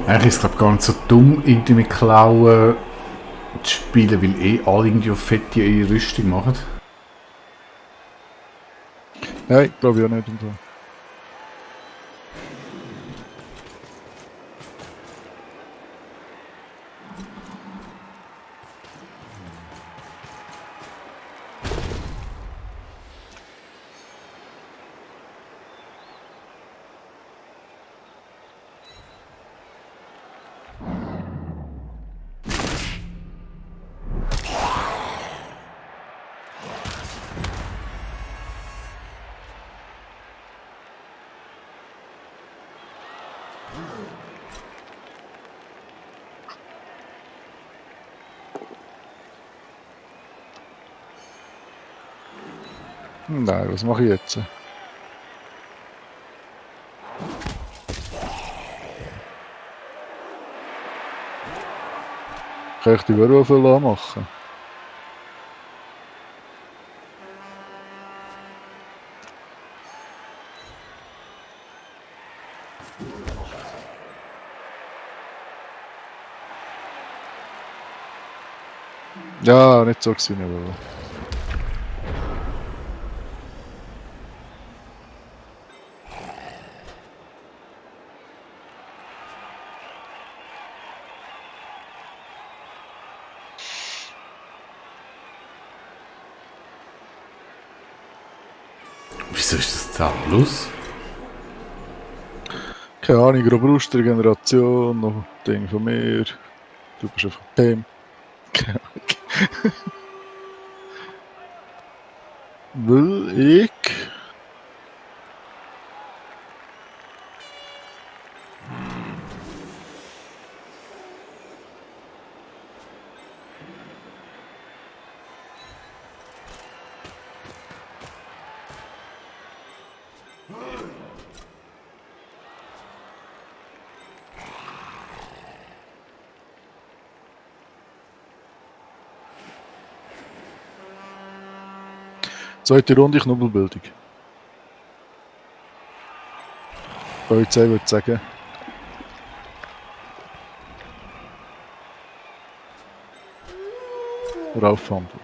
Eigentlich ist es glaube gar nicht so dumm, irgendwie mit Klauen zu spielen, weil alle irgendwie auf fette Rüstung machen. Nein, glaube ich auch nicht. Im Fall. Nein, was mache ich jetzt? Kann ich die Werwölfe machen? Ja, nicht so gewesen, aber. Wieso ist das 10 plus? Keine Ahnung, Robuster-Generation, noch Ding von mir. Du bist einfach dem. Keine Ahnung. Weil ich. Zweite Runde Knobelbildung. Polizei würde sagen. Raufhandel.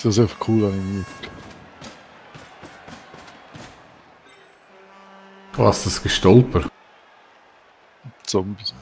Das ist einfach cool animiert. Was, das Gestolper? Zombies.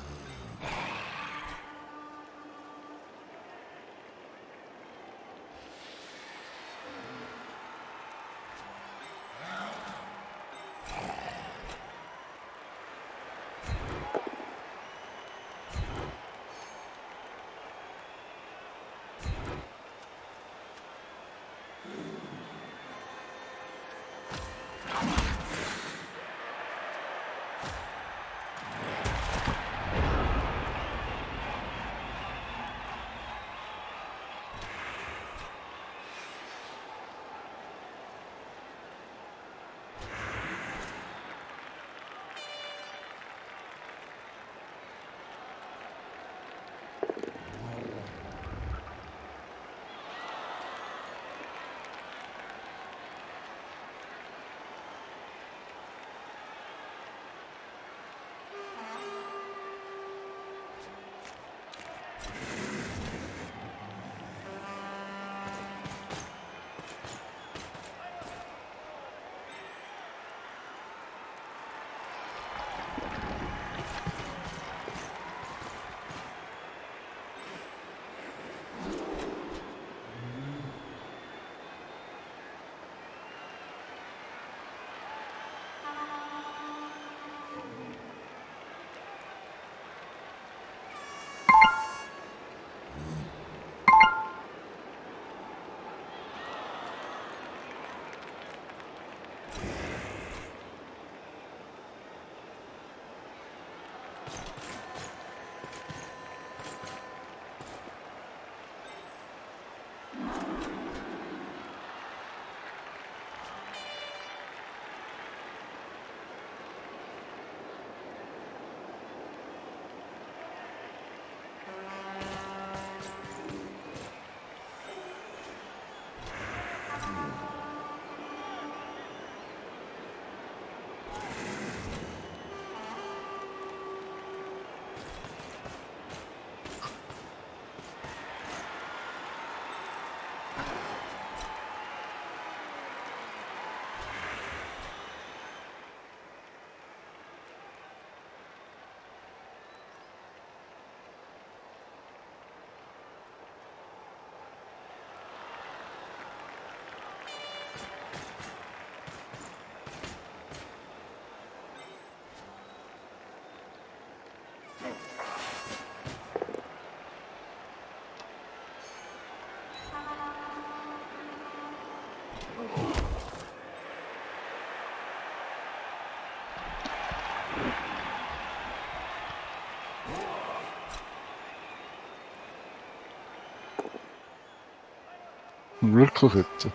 Wirklich jetzt?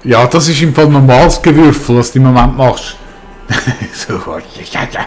Ja, das ist im Fall normales Gewürfel, was du im Moment machst. So, ja, ja.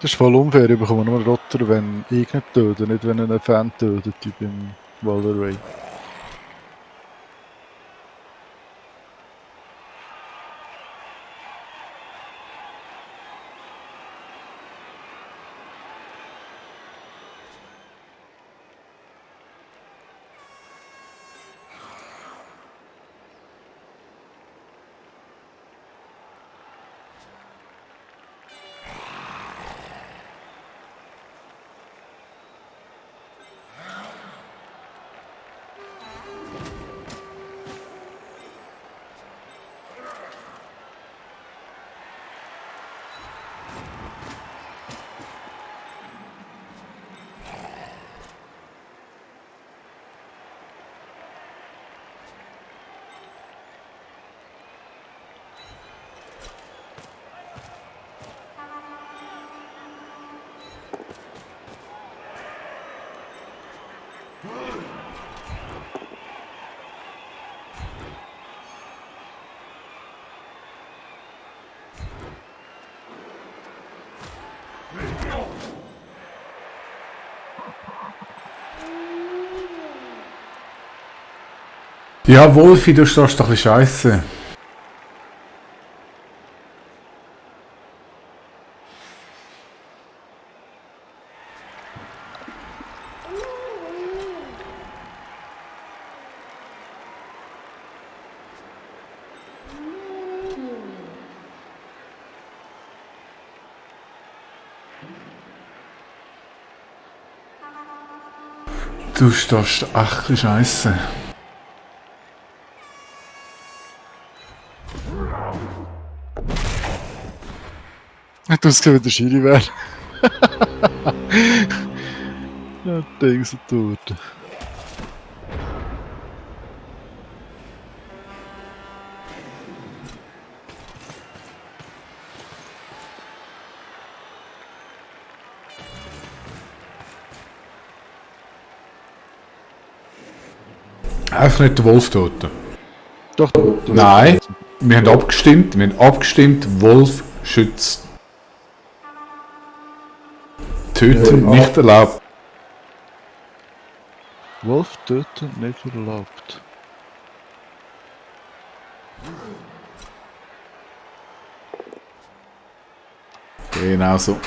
Das ist voll unfair, ich bekomme nur Rotter, wenn ich nicht töte, nicht wenn einen Fan tötet, wie beim Valorant. Ja, Wolfi, du stehst doch ein bisschen scheiße. Du stehst echt ein bisschen scheiße. Ich tue es wie der Schiri wäre. Ja, Ding so tot. Einfach nicht den Wolf töten. Doch, Nein, wir haben abgestimmt, Wolf schützt. Töten nicht erlaubt. Wolf töten nicht erlaubt. Genau so.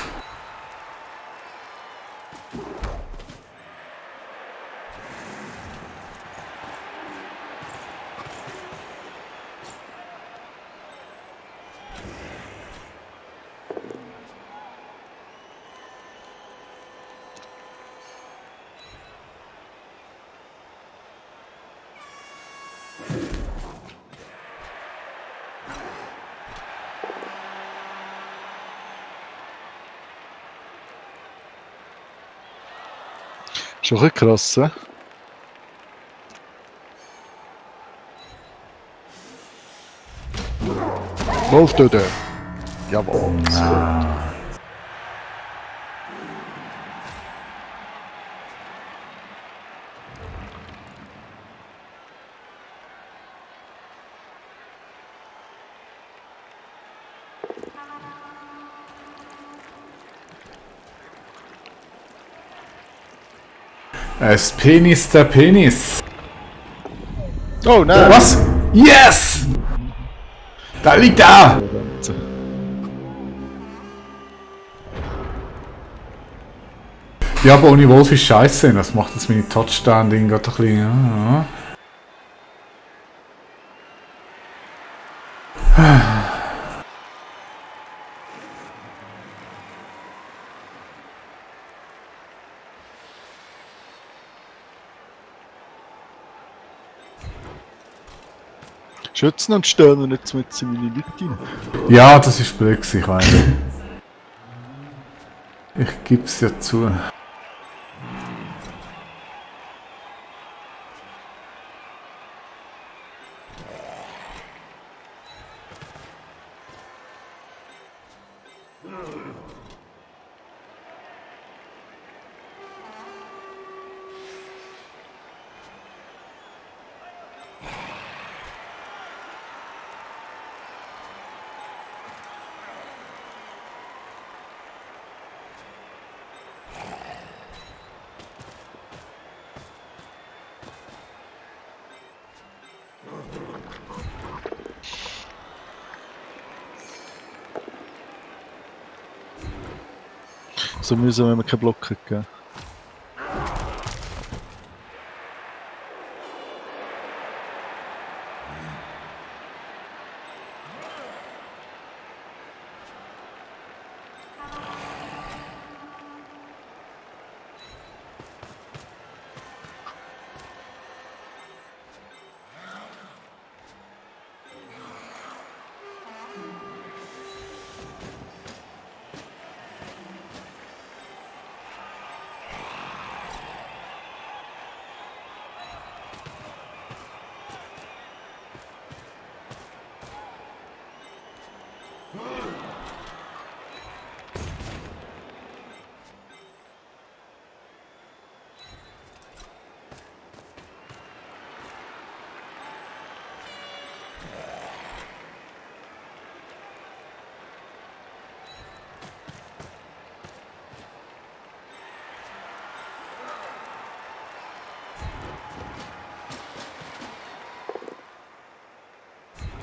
Schon ein bisschen krass, hä? Wolf dort. Jawohl. Es Penis der Penis. Oh nein! Was? Yes! Da liegt er! Ja, aber ohne Wolf ist scheiße. Das macht jetzt meine Touchdown-Ding gerade ein bisschen. Ja. Schützen und stehen und jetzt mit meine Leute rein. Ja, das ist blöd gewesen, ich weiß. Ich geb's ja zu. So mühsam, wenn wir keinen Block kriegen.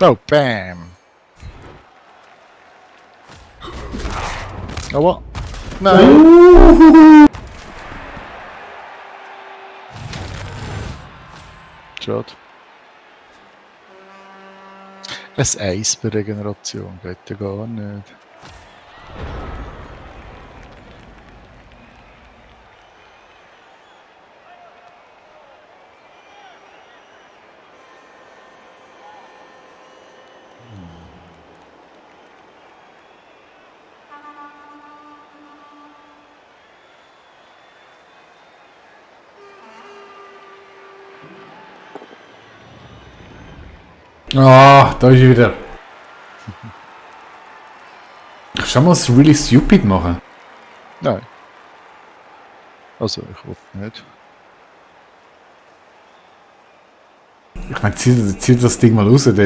Oh, bam! Aber... Nein! Schade. Ein Eis bei Regeneration geht ja gar nicht. Ah, da ist er wieder. Schau mal, was really stupid machen. Nein. Also, ich wollte nicht. Ich meine, zieh das Ding mal raus. Das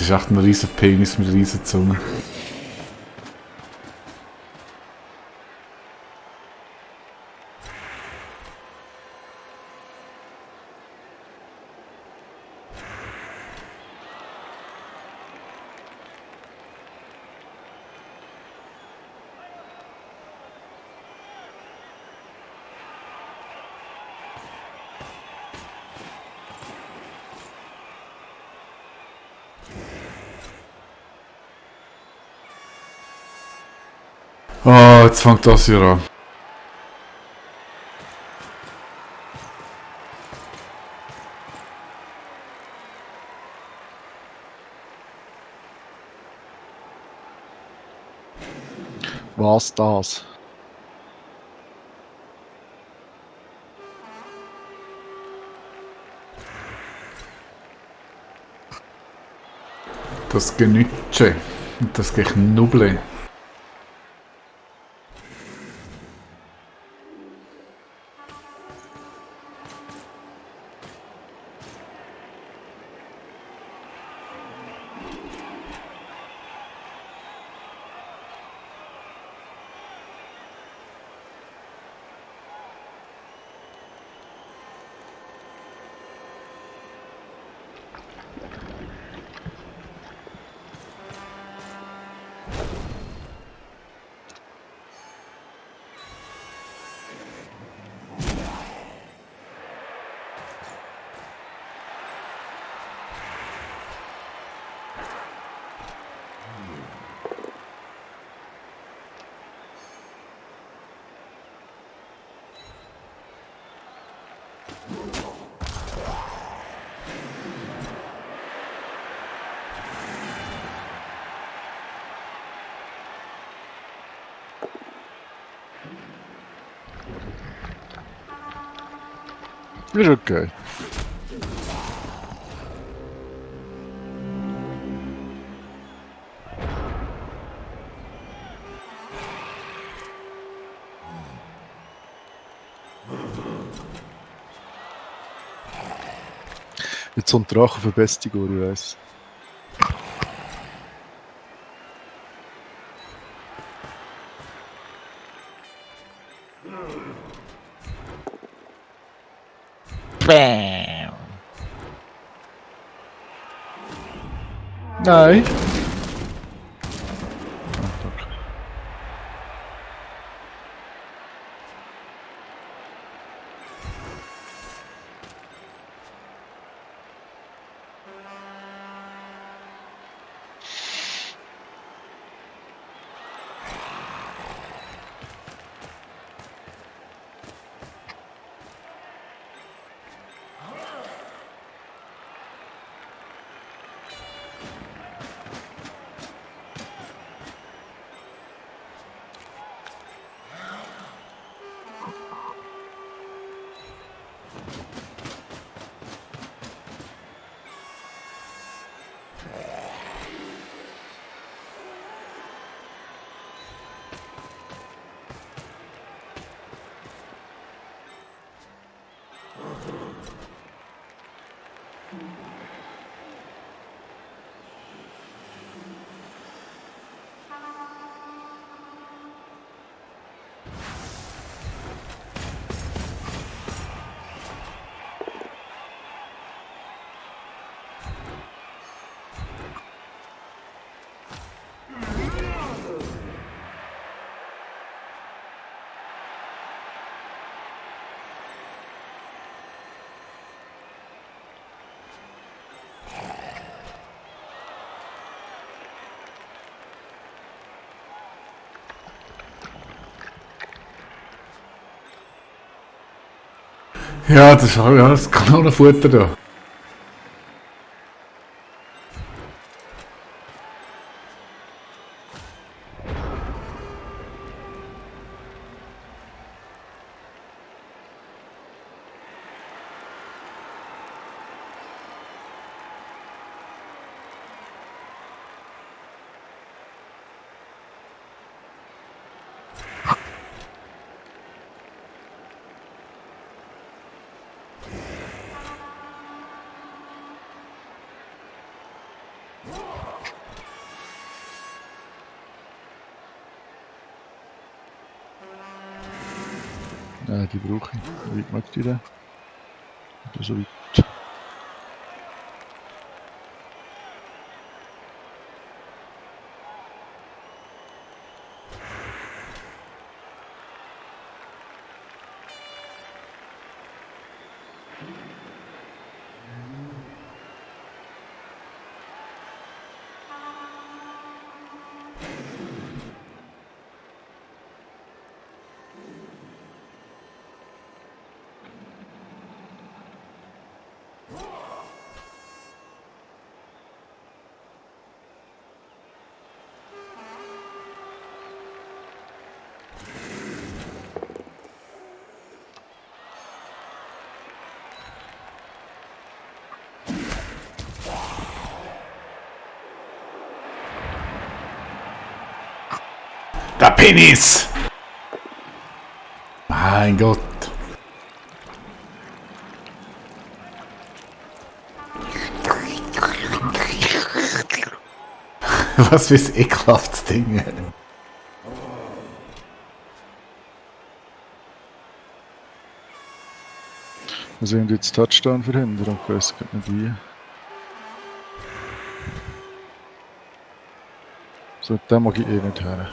ist echt ein riesen Penis mit riesen Zunge. Ah, jetzt fängt das hier an. Was das? Das Genütsche und das Geknuble. Ist okay. Jetzt so ein Drache für Bestigor, ich weiss. Bam. Nein. Ah, danke. Ja, das ist ja das Kanonenfutter da. Die brauche ich. Wie weit mag die denn? Oder so weit. Penis! Mein Gott. Was für ein ekelhaftes Ding. Wir sind jetzt Touchdown verhindern und ich weiss nicht wie. So, den mag ich eh nicht hören.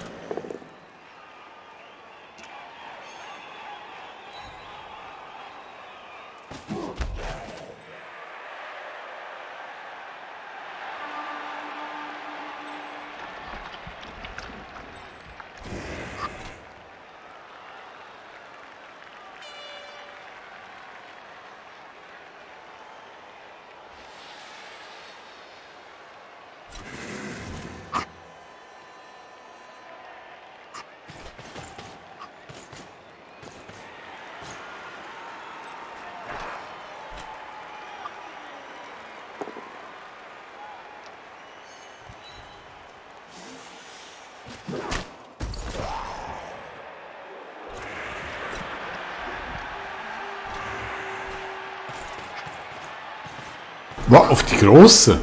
Was? Auf die grossen?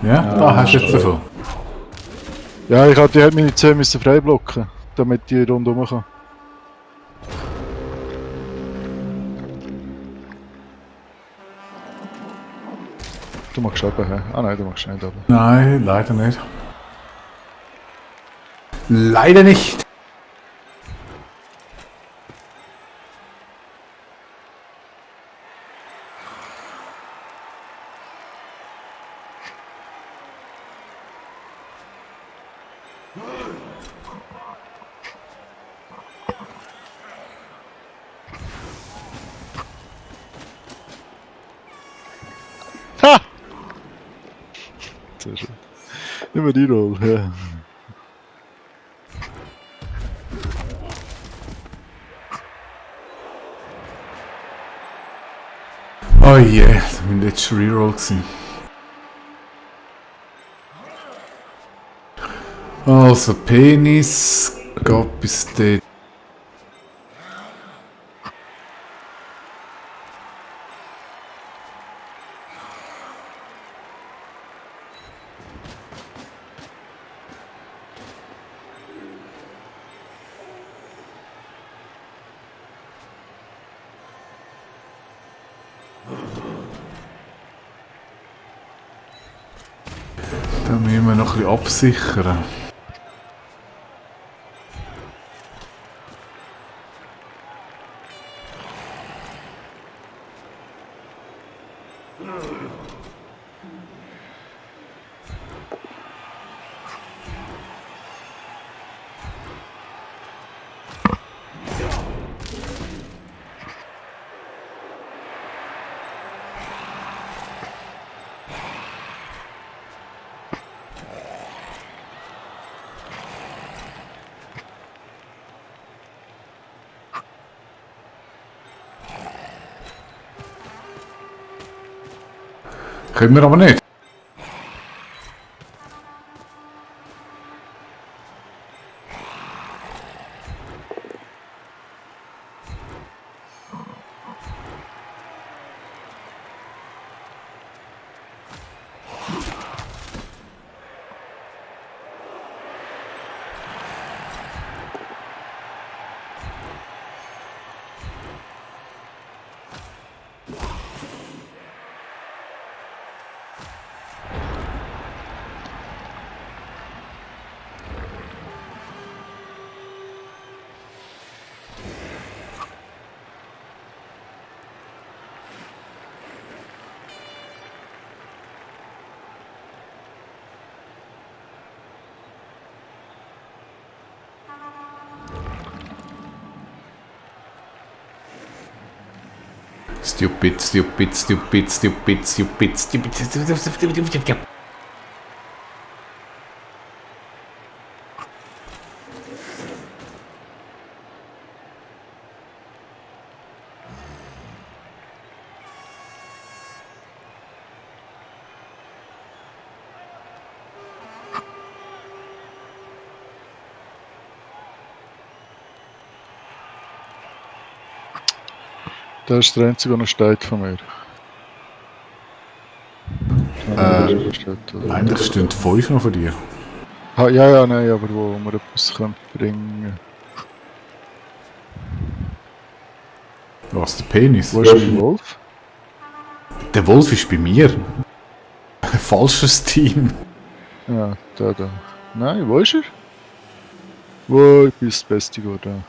Ja, da hast du jetzt davon. Ja, ich hatte halt meine 10 müssen frei blocken, damit die rundherum kann. Du machst aber, hä? Ah nein, du machst nicht aber. Nein, leider nicht. Leider nicht. Ha! Sehr schön. Immer die Rolle, ja. Oh je, das war mein letzter Reroll gewesen. Also Penis geht bis dort. Da müssen wir noch ein bisschen absichern. Können wir aber nicht. Stupid, stupid, stupid, stupid, stupid, stupid, stupid, stupid. Das ist der einzige, der noch steht von mir. Eigentlich stehen 5 noch von dir. Ja, nein, aber wo wir etwas bringen können. Was, der Penis? Wo ist der Wolf? Der Wolf ist bei mir. Falsches Team. Ja, da. Nein, wo ist er? Wo ist das Beste geworden?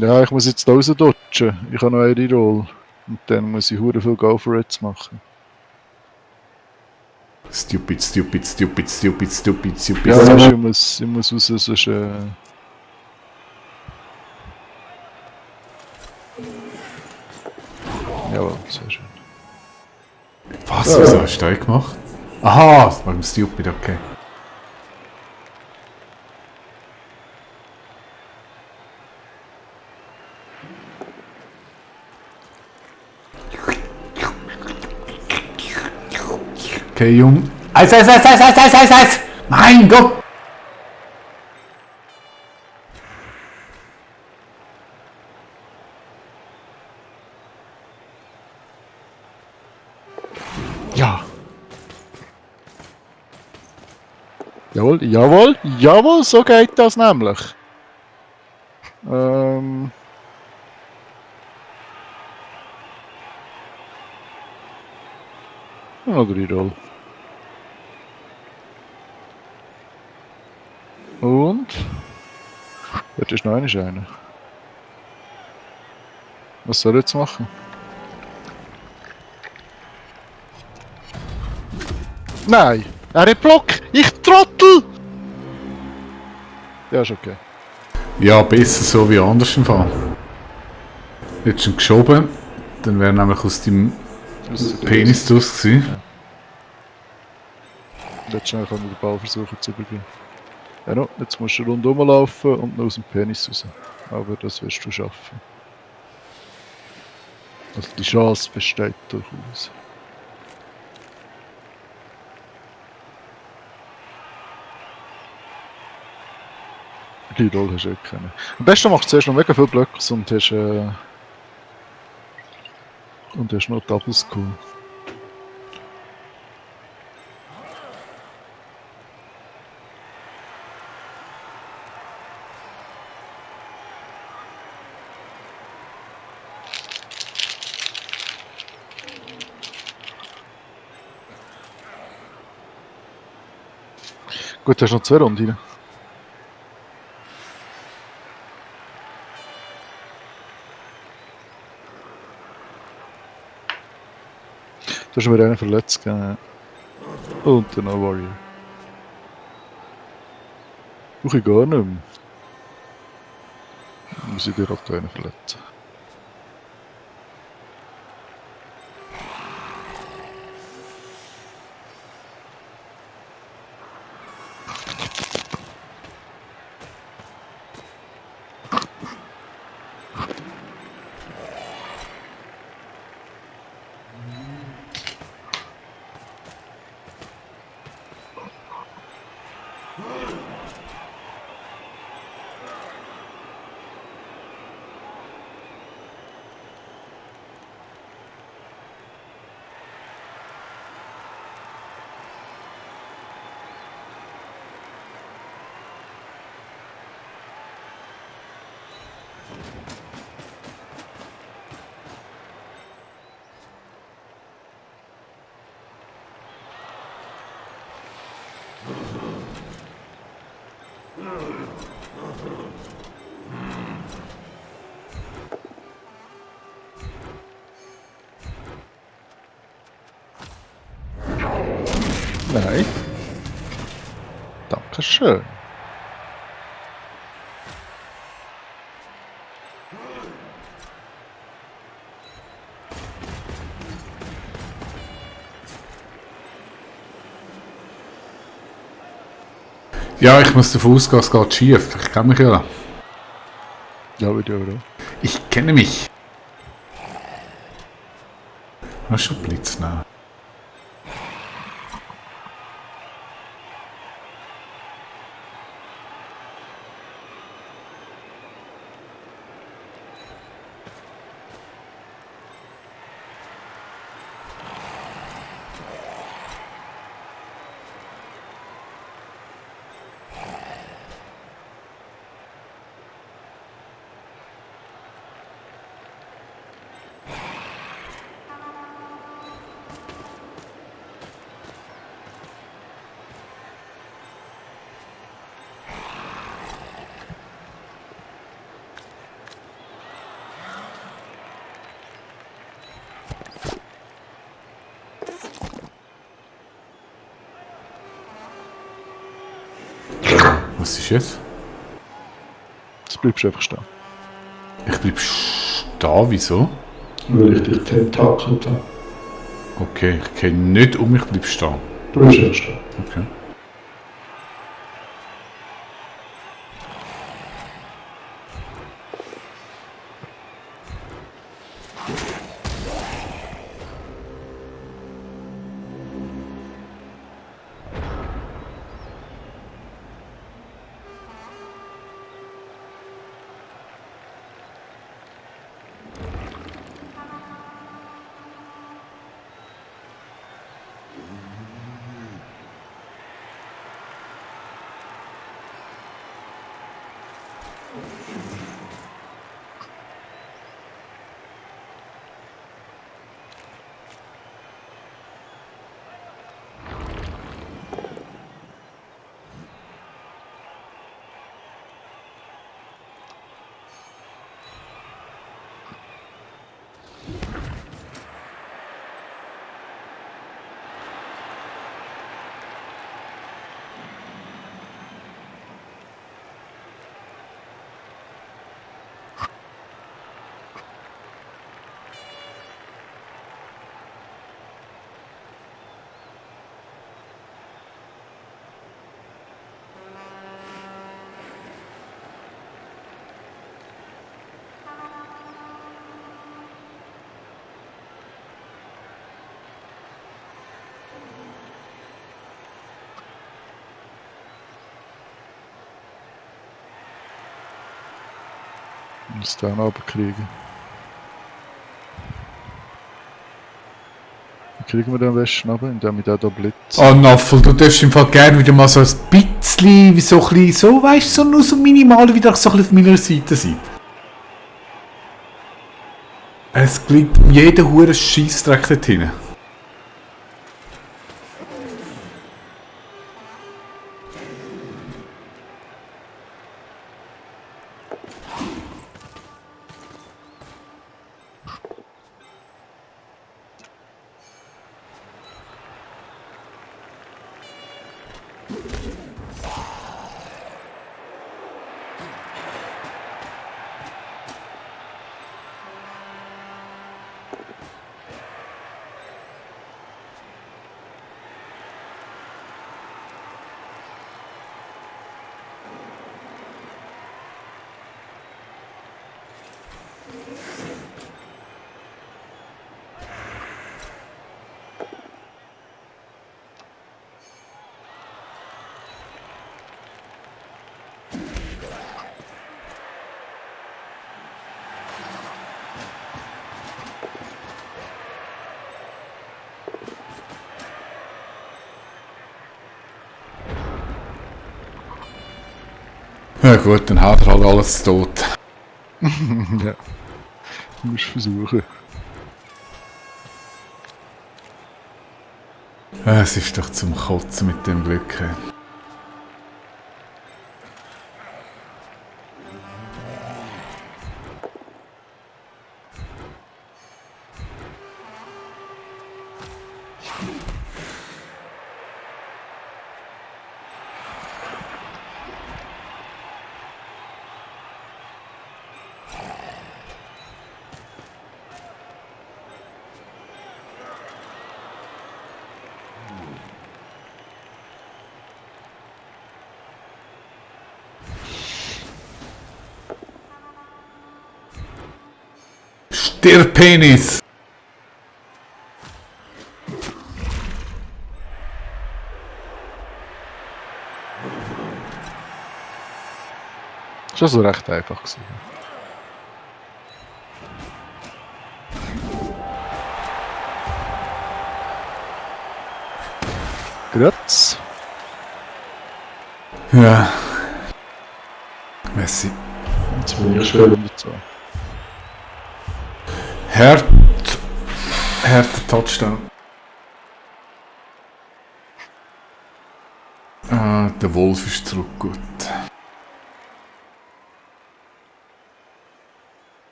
Ja, ich muss jetzt da raus dodgen. Ich habe noch eine Roll. Und dann muss ich hure viel Go for It machen. Stupid. Ja, ich muss raus, sonst Jawohl, sehr schön. Was? Wieso hast du das gemacht? Aha, das war im Stupid, okay. Okay, Jung. Eis! Mein Gott! Ja! Jawohl, so geht das nämlich. Noch 3 Roll. Und? Jetzt ist noch einer. Was soll ich jetzt machen? Nein! Er hat Block! Ich Trottel! Ja, ist okay. Ja, besser so wie anders im Fall. Jetzt schon geschoben. Dann wäre nämlich aus dem Penis draus gewesen. Jetzt schnell kann ich den Ball versuchen zu übergeben. Ja, no, jetzt musst du rundherum laufen und noch aus dem Penis raus. Aber das wirst du schaffen. Also die Chance besteht durchaus. Die Rolle hast du auch können. Am besten machst du zuerst noch mega viele Blöcke und hast noch Double School. Gut, hast du noch 2 Runden rein. Du hast mir einen verletzt, gell? Und dann noch Warrior. Brauche ich gar nicht mehr. Muss ich dir auch einen verletzen. Nein. Dankeschön. Ja, ich muss davon ausgehen, es geht schief. Ich kenne mich ja. Ja, würde ich auch. Ich kenne mich. Hast du Blitz? Nein. Was ist jetzt? Jetzt bleibst du einfach stehen. Ich bleib stehen, wieso? Weil ich dich tentakelt habe. Okay, ich gehe nicht um, ich bleib stehen. Du bleibst einfach stehen. Okay. Ich muss den runterkriegen. Wie kriegen wir den am besten runter? Indem wir den hier blitzen. Oh Naffel, du darfst im Fall gerne wieder mal so ein bisschen, wie so ein bisschen, so weißt du, so nur so minimal wieder so ein bisschen auf meiner Seite sein. Es klingt um jeden huren Scheissdreck dort hinten. Ja gut, dann hat er halt alles tot. Ja. Du musst versuchen. Es ist doch zum Kotzen mit dem Glück. Hey. Der Penis! Das war also recht einfach gewesen. Grüß. Ja. Messi. Jetzt bin ich schwer dazu. Härter Touchdown. Ah, der Wolf ist zurück, gut.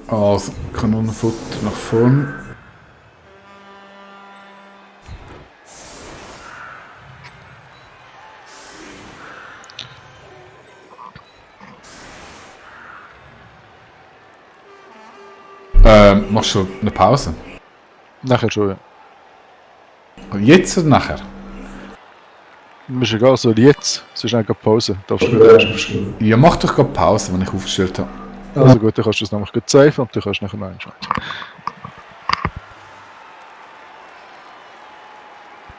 Also, Kanone Futter nach vorn. Machst du eine Pause? Nachher schon, ja. Jetzt oder nachher? Mir ist egal, so jetzt. Es ist eigentlich Pause. Darfst Kannst du du mir erst bestimmen? Ja, mach doch gerade Pause, wenn ich aufgestellt habe. Also gut, dann kannst du es nämlich gut safen und dann kannst du nachher noch entscheiden.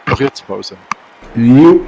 Mach jetzt Pause. Jo.